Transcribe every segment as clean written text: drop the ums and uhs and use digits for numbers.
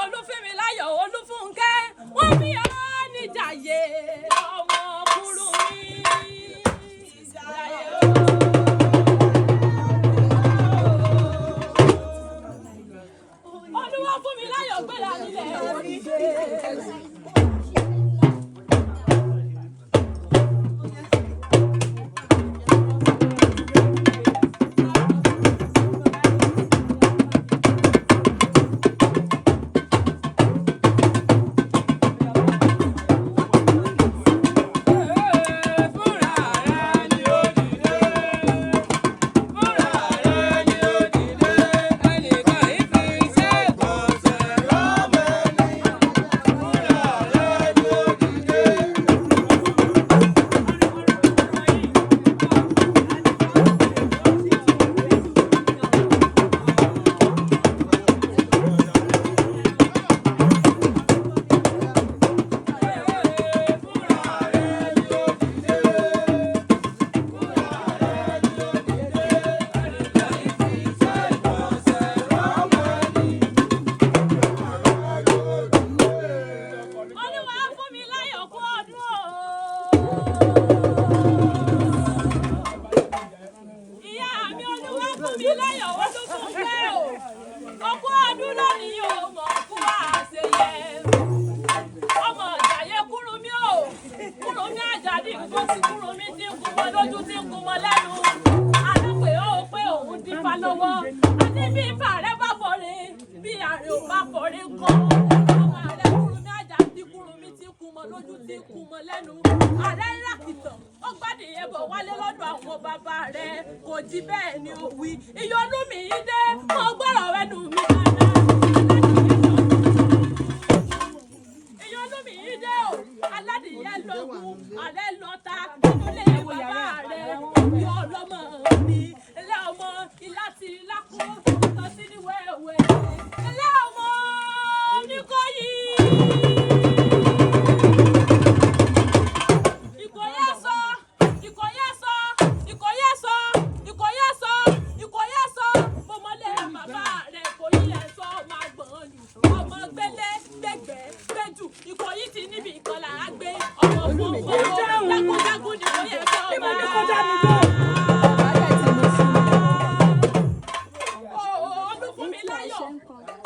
Olúfúnmiláyọ̀ Olúfúnkẹ́, wọ́n bí ọ níjàyè ọmọ Kúrúnmí. Jàyè o. Olúwa fún mi láyọ̀ gbéra nílẹ̀ òdìdé. Fúnra rẹ̀ ni ó dìde. Fúnra rẹ̀ ni ó dìde. Ẹnìkan ìfi iṣẹ́ ìgbọ̀nsẹ̀ rọ́mọ ni. Fúnra rẹ̀ ni ó dìde. Fúnra rẹ̀ ni ó dìde. Fúnra rẹ̀ ni ó dìde. Ẹnìkan ìfi iṣẹ́ ìgbọ̀nsẹ̀ rọ́mọ ni. Olúwa fún mi láyọ̀ kú ọdún o. Ìyá mi Olúwa fún mi láyọ̀ Olúfúnkẹ́ o. Ọkú ọdún lónìí o, mọ̀ kú àṣeyẹ. Ọmọ Ìjàyè Kúrúnmí o. Kúrúnmí Àjàdí ìgbósí Kúrúnmí tí ń kún mọ́ lójú tí ń kún mọ́ lẹ́nu. Alápè ó pé òun dífá lọ́wọ́. A ní bí ifá rẹ bá fọre, bí àrè ò bá fọre gan. Ọmọ ààrẹ Kúrúnmí Àjàdí Kúrúnmí tí ń kún mọ́ lójú tí ń kún mọ́ lẹ́nu. Ààrẹ ńlá kìtàn, ó gbádìí bọ̀ wálé lọ́dọ̀ àwọn bàbá rẹ̀. Kò jí bẹ́ẹ̀ ni ó wí. Ìyọnu mi yìí dé, mo gbọ́rọ̀ ẹnu mi dáadáa. Ìyọnu mi yìí dé o, aládìyẹ lógun, ààrẹ lọ́ta, nínú ilé bàbá rẹ̀, òbí ọlọ́mọ mi, ilé ọmọ ilá ti ilá kó, tọ́ sí ní wẹ́wẹ́, ilé ọmọ Oníkòyí. Ìkòyí ẹ̀sọ́, Ìkòyí ẹ̀sọ́, Ìkòyí ẹ̀sọ́, Ìkòyí ẹ̀sọ́, Ìkòyí ẹ̀sọ́, mo mọlé bàbá rẹ̀, Ìkòyí ẹ̀sọ́ máa gbọ̀n lù. Ọmọ gbélé gbẹ̀gbẹ́ gbẹ́jù, Ìkòyí ti níbi ìkọlà á gbé. Ọmọ fún ọmọ jagunjagun ni Ìkòyí ẹ̀sọ́ máa. Olúfúnmiláyọ̀,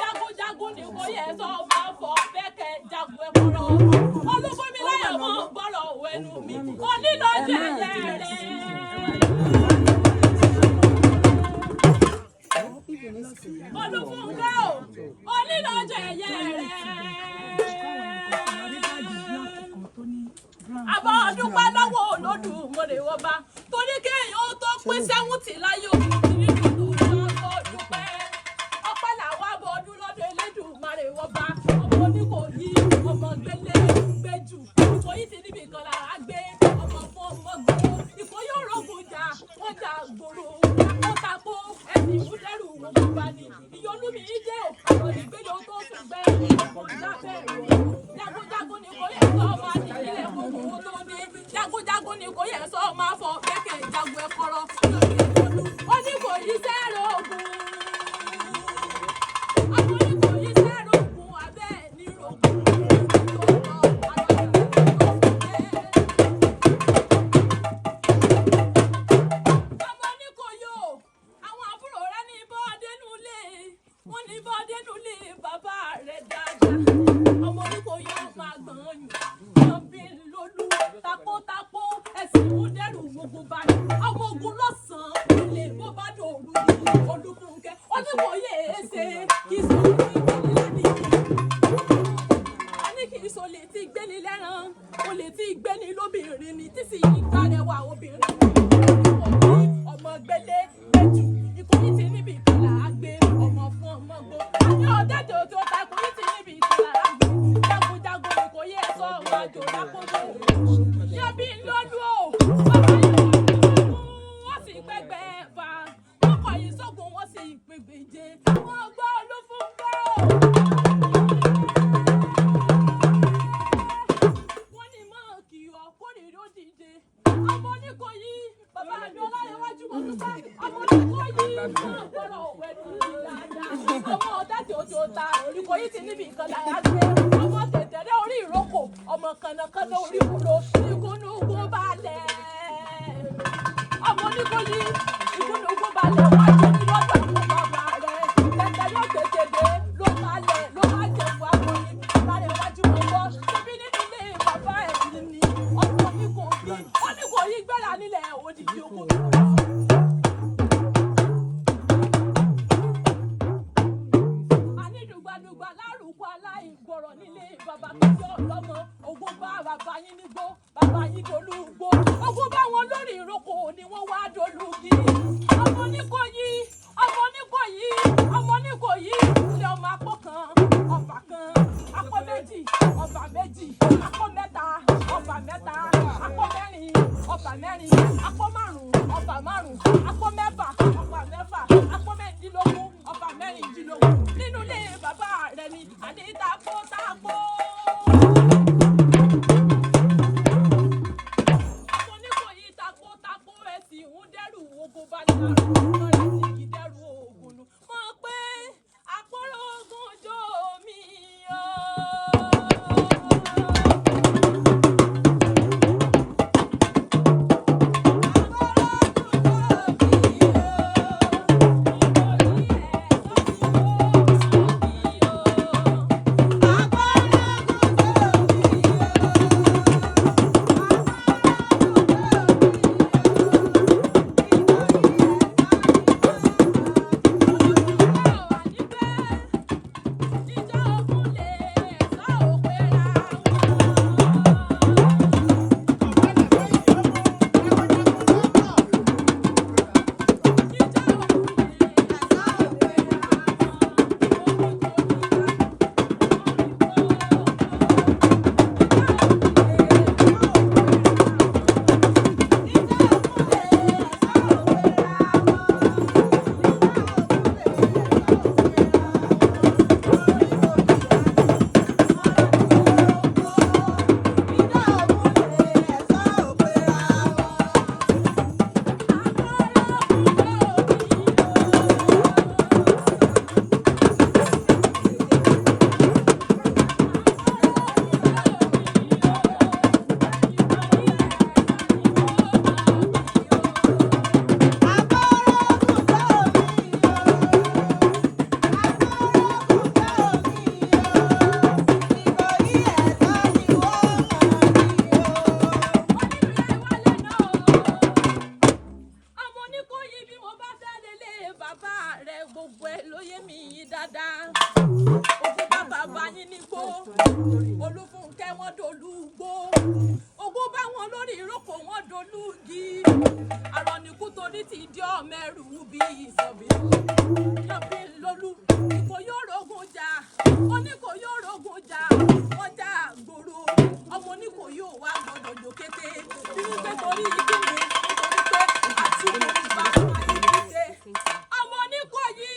jagunjagun ni Ìkòyí ẹ̀sọ́ máa fọ bẹ́kẹ̀ jagun ẹ̀kọ́rọ̀. Olúfúnmiláyọ̀ mọ̀ gbọ́rọ̀ ẹnu mi, onílọ́jọ́ ẹ̀yẹ rẹ̀. Olúfúnkẹ́ o, onílọ́jọ́ ẹ̀yẹ rẹ̀. Àbọ̀ dúpẹ́ lọ́wọ́ Olódùmarè ọba torí kéèyàn ó tó pé 70 láyé òun ti ní kòtò ọkọ̀ dúpẹ́. Ọpẹ́ làwọn abọ́ ọdún lọ́dọ̀ Elédùmarè ọba ọmọ Oníkòyí ọmọ gbélé gbẹ́jù Ìkòyí ti níbi kan lára gbé ọmọ fún ọmọ gbòó Ìkòyí òrògùn jà wọ́n jà gbòòrò takuntakò ẹ̀sìn ìmúdẹ́rù wọn kò bá ní ìyọnu mi dé o àwọn ìgbéyàwó tó sùn gbẹ lábẹ́ ìrọ̀rùn jagunjagun ni kò yẹ sọ ọmọ àdìyẹ kókó tó dé jagunjagun ni kò yẹ sọ ọmọ afọ bẹ́kẹ̀ jagun ẹ̀kọ́rọ́ ó ní kò yí sẹ́rọ̀ ogun àwọn ní kò yí sẹ́rọ̀ ogun abẹ́ ní rogun tó lọ àwọn ìgbéyàwó tó sùn gbẹ. Ọmọ ní kò yó àwọn àbúrò rẹ ní bọ́ọ̀dẹ́nu lé wọ́n ní bọ́ọ̀dẹ́nu lé bàbá rẹ̀ dáadáa ọmọ ní kò yó máa gbọ̀n yùn wọ́n bí lólú takótakó ẹ̀sìn ìmúdẹ́rù gbogbo bá ní ọmọ ogun lọ́sàn-án lè bó bá dòru ní Olúfúnkẹ́ ó ní kò yé e ṣe kí sọ ní ìgbéni a ní kì í sọ lè tí gbéni lẹ́ran o lè tí gbéni lóbìnrin ni tí sì yí gbárẹ́wà obìnrin ọmọ gbélé gbẹjù Ìkòyí ti níbi ìkọlà á gbé ọmọ fún ọmọ gbó àní ọ̀dẹ́dẹ̀ tó ta Ìkòyí ti níbi ìkọlà á gbé jagunjagun Ìkòyí ẹ̀sọ́ ọmọ àjò lákòókò yẹbi lọ́lú o bàbá yìí wọ́n sì gbẹgbẹ́ fa wọ́n kọ̀ yìí sógun wọ́n sì gbègbèje wọ́n gbọ́ Olúfúnkẹ́ o. Wọ́n ní mọ́ kì í ọkùnrin ó dìde. Ọmọ Oníkòyí, bàbá mi Ọláyẹwájú mo dúpẹ́. Ọmọ Oníkòyí náà gbọ́dọ̀ wẹ̀nu mi dáadáa. Ọmọ ọ̀dá tí ojú ta Ìkòyí ti níbi nǹkan lára gbé. Ọmọ tẹ̀tẹ̀rẹ́ orí ìrókò, ọmọ kànnàkànnà orí kúrò, ìgúnnugún balẹ̀. Ọmọ oníkóyí, ìgúnnugún balẹ̀ wájú ní lọ́dọ̀ àwọn bàbá rẹ̀. Tẹ̀tẹ̀rẹ́ òtètèdè ló balẹ̀ ló bá jẹ̀kú akọni. Lára iwájú mo gbọ́, ṣebí nínú ilé bàbá ẹ̀ ni ọmọ oníkòyí. Oníkòyí gbéra nílẹ̀ òdìdí oko tó lọ. Àní dùgbàdùgbà lárúkọ aláìgbọràn nílé bàbá tó jọ lọ́mọ. Ogun bá bàbá yín nígbó, bàbá yín dolúgbó. Ogun bá wọn lórí ìrókò ni wọ́n wá dolúgi. Ọmọ Oníkòyí, ọmọ Oníkòyí, ọmọ Oníkòyí, ilé ọmọ apó kan, ọfà kan, apó méjì, ọfà méjì, apó mẹ́ta, ọfà mẹ́ta, apó mẹ́rin, ọfà mẹ́rin, apó márùn-ún, ọfà márùn-ún, apó mẹ́fà, ọfà mẹ́fà, apó mẹ́rìndínlógún, ọfà mẹ́rìndínlógún. Nínú ilé bàbá rẹ̀ ni àní tako tako. Ọmọ Oníkòyí tako tako ẹ̀ sì ń dẹ́rù ogun bá ní àrùn mọ́ra tí kì í dẹ́rù ogun nù. Mọ̀ pé àpòrò ogun jó mi o. Ọmọ Oníkòyí, bí mo bá fẹ́ lélẹ̀ bàbá rẹ̀, gbogbo ẹ̀ ló yé mi yí dáadáa. Ogun bá bàbá yín nígbó, Olúfúnkẹ́ wọ́n dolú gbó. Ogun bá wọn lórí ìrókò wọ́n dolú igi. Àrọ̀nìkú torí ti di ọmọ ẹrù bí ìsọ̀bí. Yọ̀bí lolú, ìkò yóò rogun jà, oníkò yóò rogun jà, wọ́n jà gbòòrò. Ọmọ Oníkòyí ò wá gbọdọ̀ jòkété. Bí wípé torí kíni, nítorí pé àti òun bá ayé dé. Ọmọ Oníkòyí,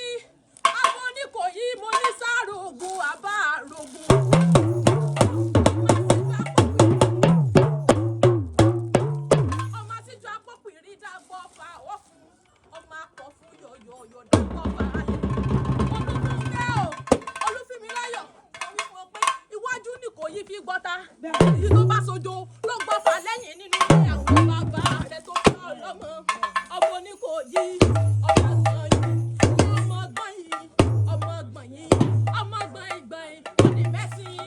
ọmọ Oníkòyí, mo ní sáàrò ogun àbá àrògùn. Ọmọ àtijọ́ apọ́pìnrin dàgbọ́ fa ọwọ́ fún ọmọ akọ̀ fún yọ̀yọ̀yọ̀ dàgbọ́ fa alẹ́. Olúfúnkẹ́ o, Olúfúnmiláyọ̀, mo wí fún ọ pé iwájú ni kò yí fi gbọ́ta. Èyí tó bá sojo ló ń gbọ́fà lẹ́yìn nínú ilé àwọn bàbá rẹ̀ tó fẹ́ ọlọ́mọ. Ọmọ Oníkòyí, ọmọ gbọ̀n yìí, ọmọ gbọ̀n yìí, ọmọ gbọ̀n yìí, ọmọ gbọ̀n ìgbọ̀n yìí, ó ní mẹ́sìn.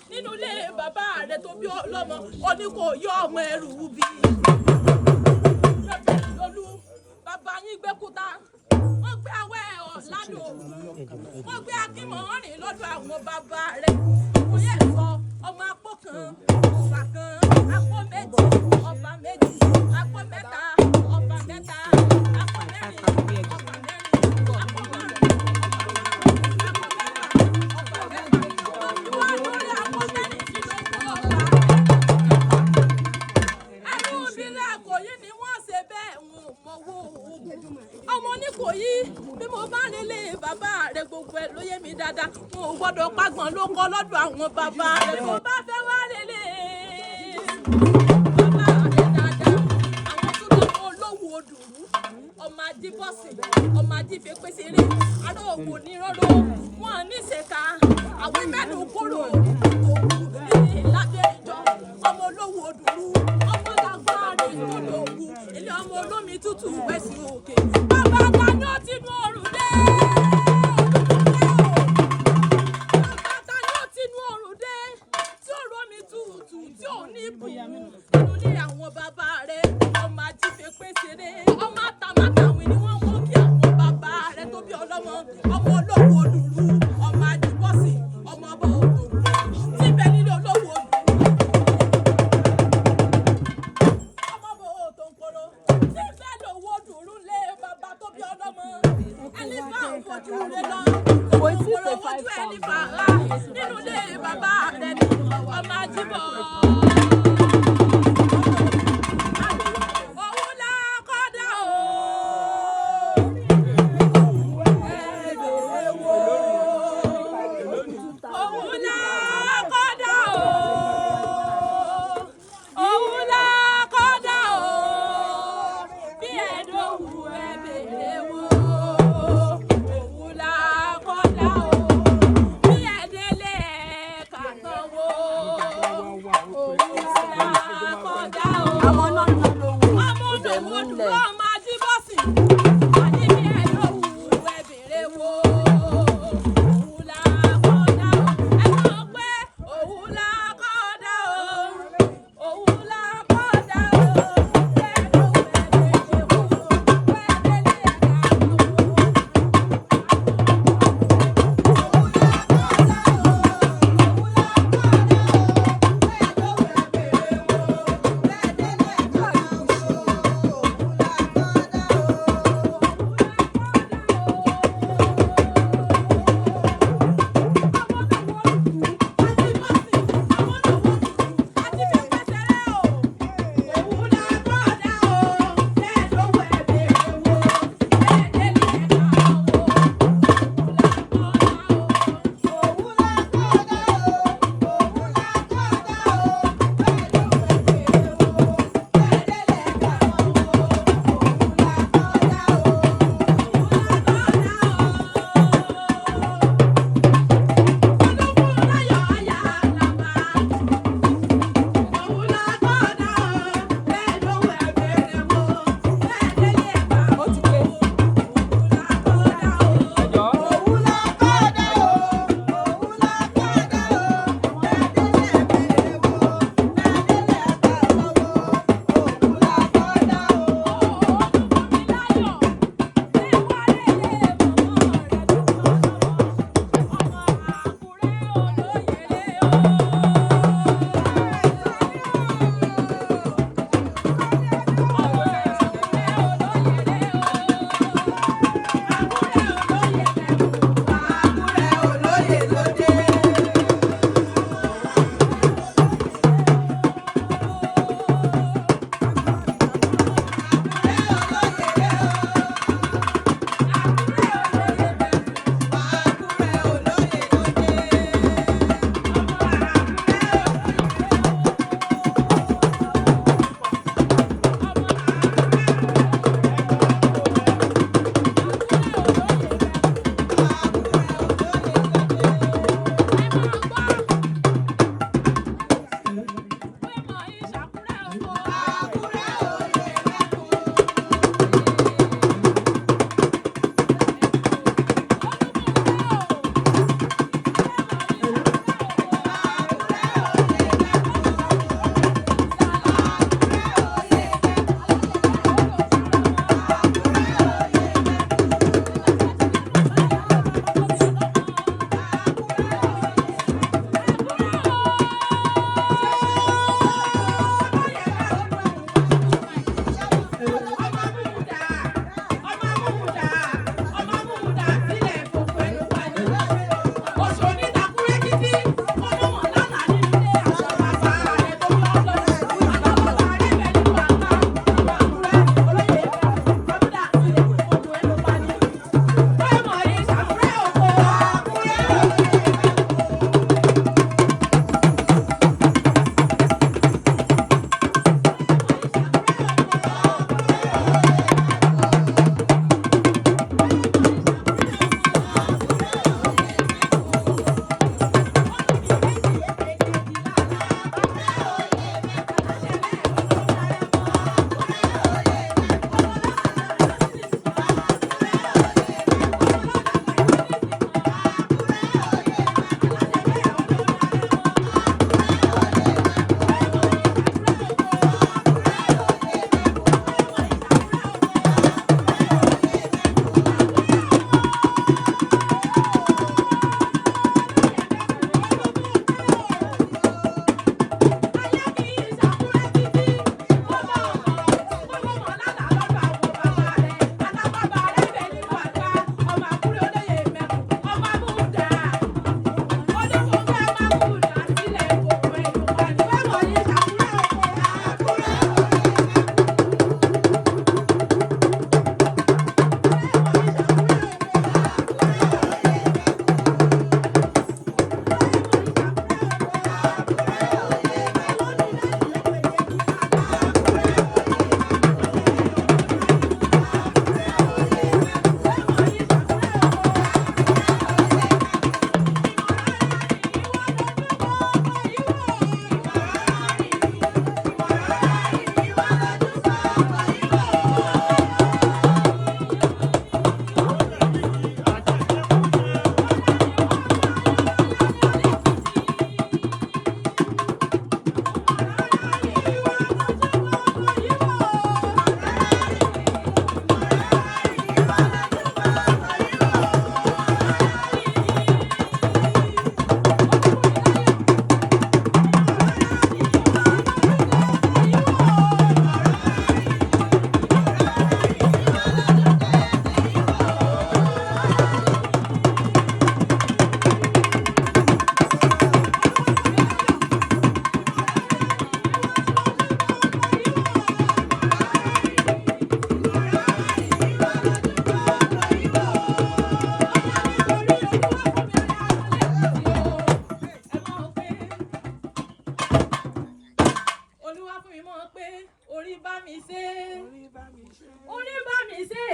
Nínú ilé bàbá rẹ̀ tó bí ọlọ́mọ, ó ní kò yọ ọmọ ẹrù bí. Lolú, bàbá yín gbẹ́kúta, wọ́n gbé awẹ́ ọ̀ ládùn òkun, wọ́n gbé akínmọ̀ọ́rìn lọ́dọ̀ àwọn bàbá rẹ̀. Mo yẹ sọ ọmọ apó kan, ọfà kan, apó méjì, ọfà méjì, apó mẹ́ta, ọfà mẹ́ta, apó mẹ́rin, ọfà mẹ́rin, apó márùn-ún, ọfà márùn-ún, apó mẹ́fà, ọfà mẹ́fà. Wọ́n lórí apó mẹ́rìndínlógún ọfà. Ẹrú mi. Ọmọ Oníkòyí, bí mo bá relé bàbá rẹ, gbogbo ẹ ló yé mi dáadáa. Mo ò gbọ́dọ̀ pàgbọ́n ló kọ́ lọ́dọ̀ àwọn bàbá rẹ. Tó bá fẹ́ wá relé bàbá rẹ dáadáa, àwọn tó lọ́mọ olówó odùrú, ọmọ ajíbọ̀sìn, ọmọ ajífẹ́pẹ́sẹ̀rẹ́, ará òwò nírọ́rọ́ wọn ní ìṣẹ̀ka àwọn mẹ́nu kúrò òwú ní lábẹ́ ìjọ. Ọmọ olówó odùrú, ọmọ làgbáre tó lòwú ilé, ọmọ olómi tútù wẹ̀sì òkè. Bàbá ta ni ó ti nu òrùn dé? Bàbá ta ni ó ti nu òrùn dé tí ó romi tútù tí ò ní bù nínú ilé àwọn bàbá rẹ̀? Ọmọ ajífẹ́pẹ́sẹ̀rẹ́, ọmọ àtàmátàwìn ni wọ́n mú kí àwọn bàbá rẹ̀ tó bí ọlọ́mọ. Ọmọ olówó odùrú, ọmọ ajíbọ́sìn, ọmọ ọba òdòdó tíbẹ̀ nílé olówó odùrú, ọmọ bò ó tó ń koro tíbẹ̀ lówó odùrú lé bàbá tó bí ọlọ́mọ. Ẹni bá ń fojú rẹ lọ Kò tí ì pé kòkòrò five ojú ẹni thousand. fàrà nínú ilé bàbá rẹ ni ọmọ ajíbọ̀. Òun la kọ́dà o. Òun la kọ́dà o. Òun la kọ́dà o. Bí ẹ̀dọ́wù ẹ bèrè wo. Òun la kọ́dà o. Bí ẹ̀dẹ́lẹ̀ kàtàn wo. Òun la kọ́dà o. Àwọn náà ń lówó. Ọmọ Ó dẹ̀ òdòwò múlẹ̀. dúró, ọmọ ajíbọ̀sìn. Àní bí ẹ lówù ẹ bèrè wo. Òun la kọ́dà o. Ẹ mọ̀ pé òun la kọ́dà o. Òun la kọ́dà o. Bí ẹ lówù ẹ bèrè wo. Bí ẹ délé ẹ ká lówó.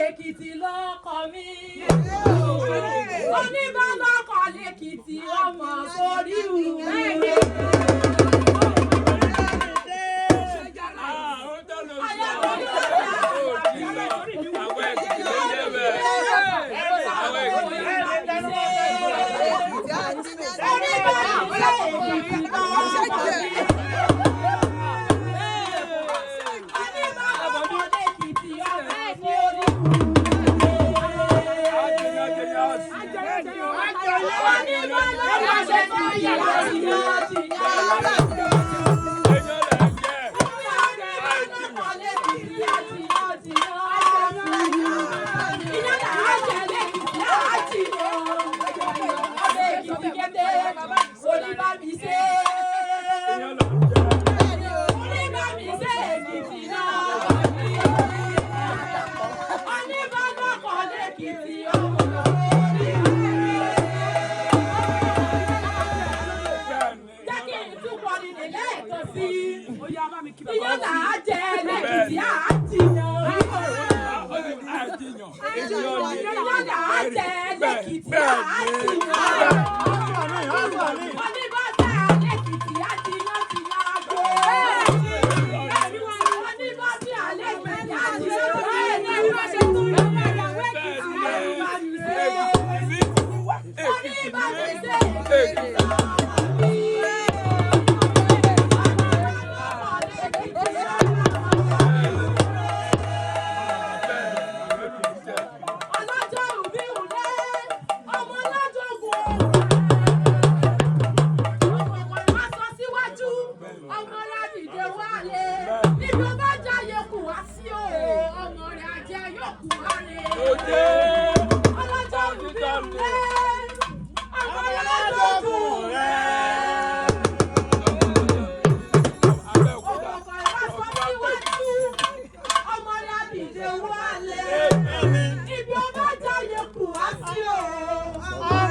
Èkìtì lọ́kọ mi. Oníbàlọ́kọ lèkìtì ọmọ sórí ìwé. Àwọn Èkìtì ló ń jẹ́ bẹ́ẹ̀. Àwọn Èkìtì. Ẹjọ́ lẹ̀ ń jẹ́. Ẹjọ́ lẹ̀ ń jẹ́. Jẹ́ kí n tún kọrin ní lẹ́ẹ̀kan sí i. Iyán là á jẹ lẹ́kìtì á jiyàn. Àjìyàn. Iyán là á jẹ lẹ́kìtì á jiyàn. Oníbàtà lẹ́kìtì á jiyàn jiyàn àgbo. Oníbàtà lẹ́kìtì á jiyàn jiyàn. Ọlọ́jọ́ òbí òlé, ọmọ ọlọ́jọ́gùn. Ọmọ ìwà sọ síwájú, ọmọ Ládìde wálé. Níbi ó bá jáyé kù wá sí o, ọmọ rẹ̀ ajẹ́ yóò kù wá rè. Ọlọ́jọ́ òbí òlé, ọmọ ọlọ́jọ́gùn. Ọmọ ìwà sọ síwájú, ọmọ Ládìde wálé. Ibi ó bá jáyé kù wá sí o.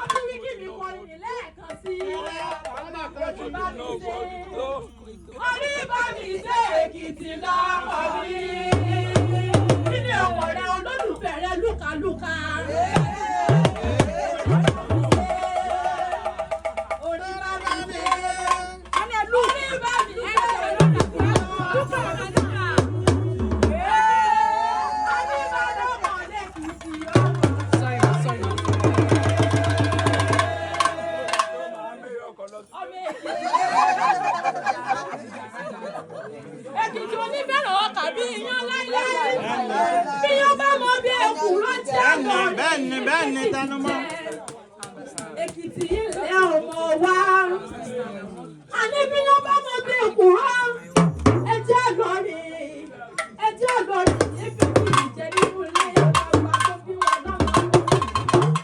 Ọdún wíkì mi kọrin ní lẹ́ẹ̀kan sí i. Orí bá mi ṣe Èkìtì lọ́kọ̀ mi. Nínú ọkọ̀ rẹ olólùfẹ́ rẹ lúkàlúkà. Orí bá mi ṣe. Orí bá mi ṣe lúkàlúkà. Orí bá lọ́kọ̀ lẹ́kìtì ọmọ. Ọmọ Èkìtì. Èkìtì onífẹ̀ràn ọkà bí iyán láíláí. Bí iyán bá mọ bí ẹkù rántí àgbà. Bẹ́ẹ̀ni, bẹ́ẹ̀ni, tẹnumọ́. Èkìtì ilẹ̀ ọmọ wa. Àní bí iyán bá mọ bí ẹkù rán. Ẹjẹ́ àlọ́rìn. Ẹjẹ́ àlọ́rìn ní fífi ìjẹ nínú ilé bàbá tó bí wọn lọ́mọ.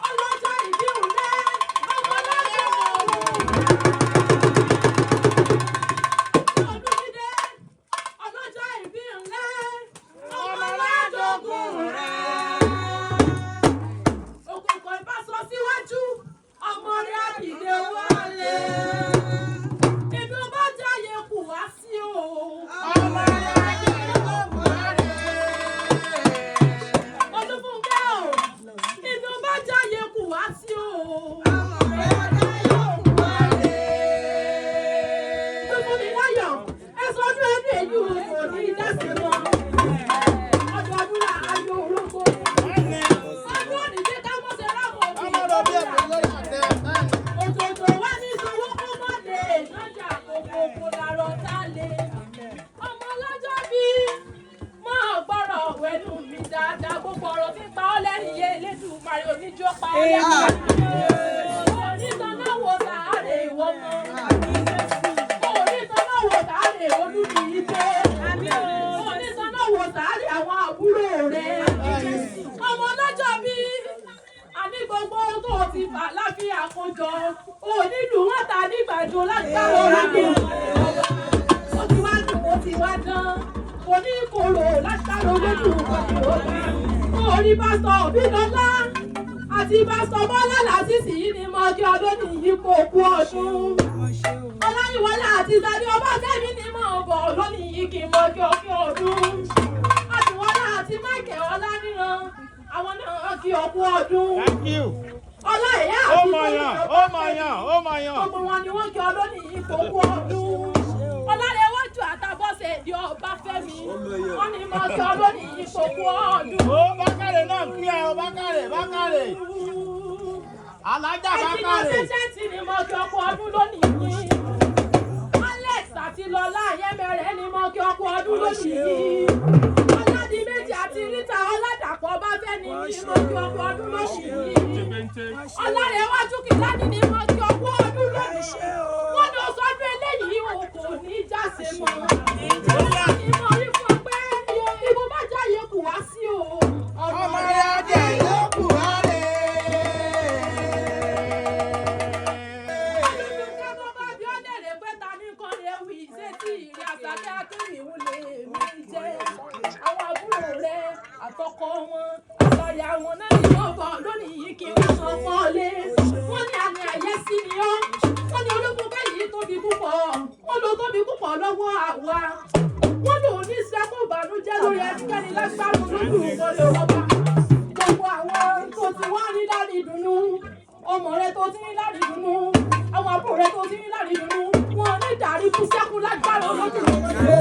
Ọlọ́jọ́ ìbí òun lẹ́, ọmọ lọ́jọ́ òun. Olúmídé, ọlọ́jọ́ ìbí ńlẹ́, ọmọ aládọ́gùn rẹ̀. Òkùnkùn ìbá sọ síwájú, ọmọ rẹ̀ àdìdè wálé. Ibi ó bá jáyé kù wá sí o. Olúfúnkẹ́ o, ibi ó bá jáyé kù wá sí o. Olúfúnmiláyọ̀, ẹ sọ ọdún ẹbí èyí o, kò ní dẹ́sẹ̀ mọ́. Ọdọọdún là á yọ orógbó. Ọdún òní jẹ́ ká mọ̀ ṣe rábọ̀ òbí. Òjòjò wá ní sanwó kó má lè nájà kòkòkò làrọ̀ tá lè. Ọmọ ọlọ́jọ́ bí máa gbọ́rọ̀ wẹ̀nu mi dáadáa gbogbo ọ̀rọ̀ tí ń pa ọ́ lẹ́rìn yé Elédùmarè oníjó pa ọ́ lẹ́rìn. Onítọ̀nàwò sàárè ìwọ mọ́. Onítọ̀nàwò sàárè Olúmiyídé. Onítọ̀nàwò sàárè àwọn àbúrò rẹ̀. Ọmọ ọlọ́jọ́ bí àní gbogbo ohun tó ti fà láfíà kójọ onílù wọn ta nígbàjọ lágbára olódùn ó ti wá dùn ó ti wá dán kò ní korò lágbára olódùn orí pásítọ̀ Òbídọ́lá àti pásítọ̀ Bọ́lá làásìsì yìí ni mo kí ọdún nìyí kó kú ọdún. Ọláyíwọlá àti Sani Ọbáfẹ́mi ni mo bọ̀ lónìí yìí kí n mọ kí ọkí ọdún. Àtiwọ́lá àti Michael Ọláníran, àwọn náà kí ọkú ọdún. Thank you. Ọlá ìyá Ó àti mọ̀ yàn, ó mọ̀ yàn, ó mọ̀ yàn. Gbogbo wọn ni wọ́n kí ọ lónìí yìí kó kú ọdún. Ọlárẹ̀wájú àtàbọ̀sẹ̀ èdè Ọbáfẹ́mi, wọ́n ní mọ kí ọ lónìí yìí kó kú ọdún. Ó Bákàrè náà kí ẹ o, Bákàrè, Bákàrè. Alájà Ẹ̀jìnà Bákàrè. sẹ́sẹ́ǹtì ni mo kí ọkọ ọdún lónìí yìí. Alex àti Lọlá Ayẹ́mẹrẹ ni mo kí ọkọ ọdún lónìí yìí. Ọládìméjì àti Rita Ọládàpọ̀ Ọbáfẹ́mi ni mo kí ọkọ ọdún lónìí yìí. Ọlárẹ̀wájú Kìláni ni mo kí ọkọ ọdún lónìí. Wọ́n ní oṣù ọdún eléyìí o kò ní jáse mọ́. Ní mo rí fún ọ pé ibú bá jáde kù wá sí o. Ọ̀nà Ọmọ rẹ̀ rẹ̀ ajẹ́ ìlókù rárẹ̀. Àtọkọ wọn àtọyà wọn náà ni wọn bọ lónìí yìí kí wọn sọ fún ọ lé. Wọn ní àmì àyẹ́sí ni ọ́. Wọ́n ní Olúfúnkẹ́ yìí tóbi púpọ̀. Wọ́n ló tóbi púpọ̀ lọ́wọ́ àwa. Wọ́n lòun ní sẹ́kù ìbànújẹ́ lórí ẹnikẹ́ni lágbára Olódùmarè ọba. Gbogbo àwọn tó ti wá rí lárí ìdùnnú, ọmọ rẹ tó ti rí lárí ìdùnnú, àwọn àbúrò rẹ tó ti rí lárí ìdùnnú, wọn ní dàrí kú sẹ́kù lágbára Olódùmarè.